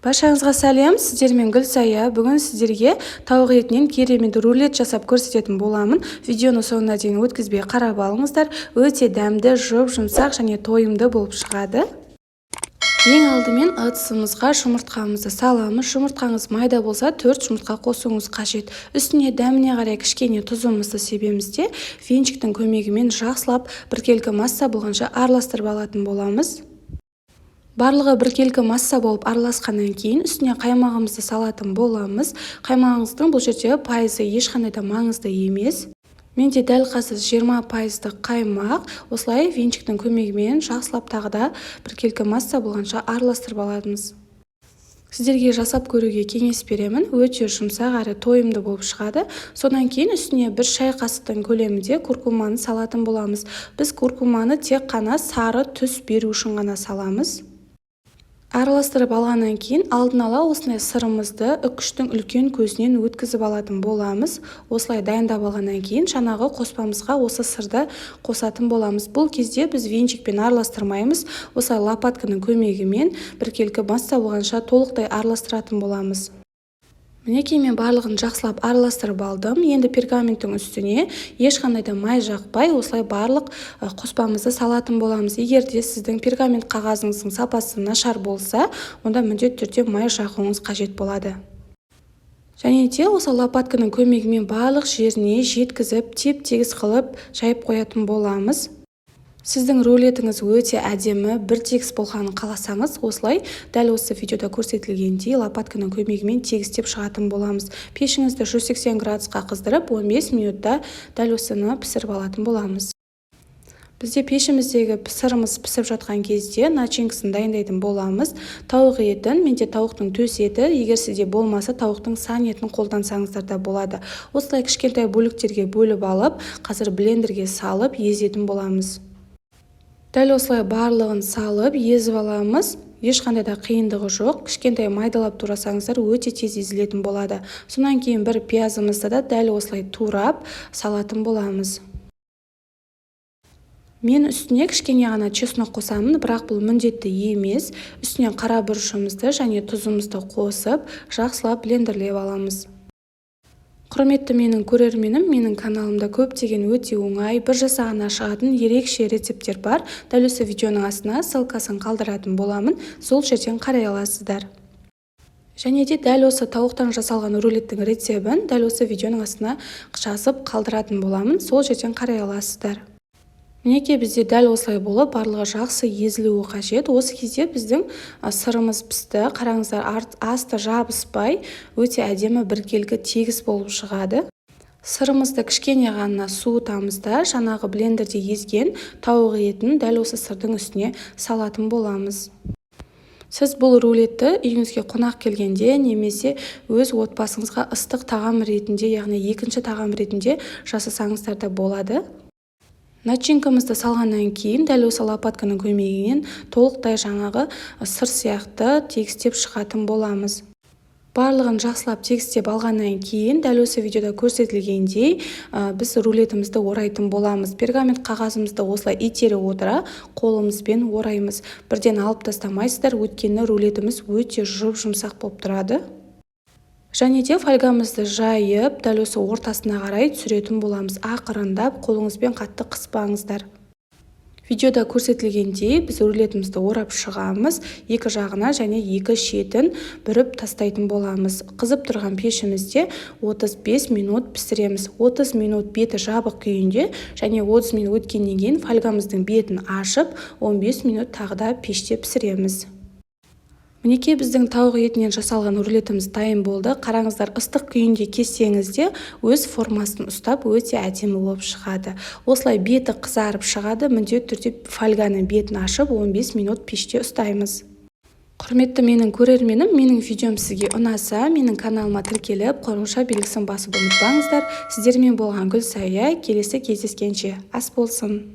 Баршаңызға сәлем, сіздермен Гүлсая. Бүгін сіздерге тауық етінен керемет рулет жасап көрсететін боламын. Видеоны соңына дейін өткізбей қарап алыңыздар. Өте дәмді, жұп-жұмсақ және тойымды болып шығады. Ең алдымен ыдысымызға жұмыртқамызды саламыз. Жұмыртқаңыз майда болса, 4 жұмыртқа қосуыңыз қажет. Үстіне дәміне қарай кішкене тұзымызды себеміз де, венчиктің көмегімен жақсылап біркелкі масса болғанша араластырып алатын боламыз. Барлығы біркелкі масса болып араласқаннан кейін үстіне қаймағымызды салатын боламыз. Қаймағыңыздың бұл жерде пайызы ешқандай да маңызды емес. Менде дәл қазір 20 пайыздық қаймақ. Осылай венчиктің көмегімен жақсылап тағы да біркелкі масса болғанша араластырып аламыз. Сіздерге жасап көруге кеңес беремін, өте жұмсақ әрі тойымды болып шығады. Содан кейін үстіне бір шай қасықтың көлемінде куркуманы салатын боламыз. Біз куркуманы тек қана сары түс беру үшін ғана саламыз. Араластырып алғаннан кейін алдын ала осындай сырымызды үккіштің үлкен көзінен өткізіп алатын боламыз. Осылай дайындап алғаннан кейін жаңағы қоспамызға осы сырды қосатын боламыз. Бұл кезде біз венчикпен араластырмаймыз, осылай лопатканың көмегімен біркелкі масса болғанша толықтай араластыратын боламыз. Мінекей, мен барлығын жақсылап араластырып алдым. Енді пергаменттің үстіне ешқандай да май жақпай, осылай барлық қоспамызды салатын боламыз. Егер де сіздің пергамент қағазыңыздың сапасы нашар болса, онда міндетті түрде май жағуыңыз қажет болады. Және де осы лопатканың көмегімен барлық жеріне жеткізіп, теп-тегіс қылып жайып қоятын боламыз. Сіздің рулетіңіз өте әдемі, бір тегіс болғанын қаласаңыз, осылай дәл осы видеода көрсетілгендей лопатканың көмегімен тегістеп шығатын боламыз. Пешіңізді 180 градусқа қыздырып, 15 минутта дәл осыны пісіріп алатын боламыз. Бізде пешіміздегі сырымыз пісіп жатқан кезде начинкасын дайындайтын боламыз. Тауық етін, менде тауықтың төс еті, егер сізде болмаса, тауықтың сан етін қолдансаңыздар да болады. Осылай кішкентай бөліктерге бөліп алып, қазір блендерге салып езетін боламыз. Дәл осылай барлығын салып езіп аламыз. Ешқандай да қиындығы жоқ, кішкентай майдалап турасаңыздар, өте тез езілетін болады. Содан кейін бір пиязымызды да дәл осылай турап салатын боламыз. Мен үстіне кішкене ғана чеснок қосамын, бірақ бұл міндетті емес. Үстіне қара бұрышымызды және тұзымызды қосып, жақсылап блендерлеп аламыз. Құрметті менің көрерменім, менің каналымда көптеген өте оңай, бір жасағаннан шығатын ерекше рецепттер бар. Дәл осы видеоның астына ссылкасын қалдыратын боламын, сол жерден қарай аласыздар. Және де дәл осы тауықтан жасалған рулеттің рецебін дәл осы видеоның астына жазып қалдыратын боламын, сол жерден қарай аласыздар. Мінекей, бізде дәл осылай болып барлығы жақсы езілуі қажет. Осы кезде біздің сырымыз пісті. Қараңыздар, асты жабыспай, өте әдемі, біркелкі, тегіс болып шығады. Сырымызды кішкене ғана суытамыз да, жаңағы блендерде езген тауық етін дәл осы сырдың үстіне салатын боламыз. Сіз бұл рулетті үйіңізге қонақ келгенде немесе өз отбасыңызға ыстық тағам ретінде, яғни екінші тағам ретінде жасасаңыздар да болады. Начинкамызды салғаннан кейін дәл осы лопатканың көмегімен толықтай жаңағы сыр сияқты тегістеп шығатын боламыз. Барлығын жақсылап тегістеп алғаннан кейін дәл осы видеода көрсетілгендей біз рулетімізді орайтын боламыз. Пергамент қағазымызды осылай итере отыра қолымызбен ораймыз. Бірден алып тастамайсыздар, өйткені рулетіміз өте жұп-жұмсақ болып тұрады. Және де фольгамызды жайып, дәл осы ортасына қарай түсіретін боламыз. Ақырындап, қолыңызбен қатты қыспаңыздар. Видеода көрсетілгендей біз рулетімізді орап шығамыз. Екі жағына және екі шетін бүріп тастайтын боламыз. Қызып тұрған пешімізде 35 минут пісіреміз. 30 минут беті жабық күйінде және 30 минут өткеннен кейін фольгамыздың бетін ашып, 15 минут тағы да пеште пісіреміз. Мінекей, біздің тауық етінен жасалған рулетіміз дайын болды. Қараңыздар, ыстық күйінде кессеңіз де, өз формасын ұстап, өте әдемі болып шығады. Осылай беті қызарып шығады. Міндетті түрде фольганың бетін ашып, 15 минут пеште ұстаймыз. Құрметті менің көрерменім, менің видеом сізге ұнаса, менің каналыма тіркеліп, қоңырауша белгісін басуды ұмытпаңыздар. Сіздермен болған Гүлсая. Келесі кездескенше, ас болсын!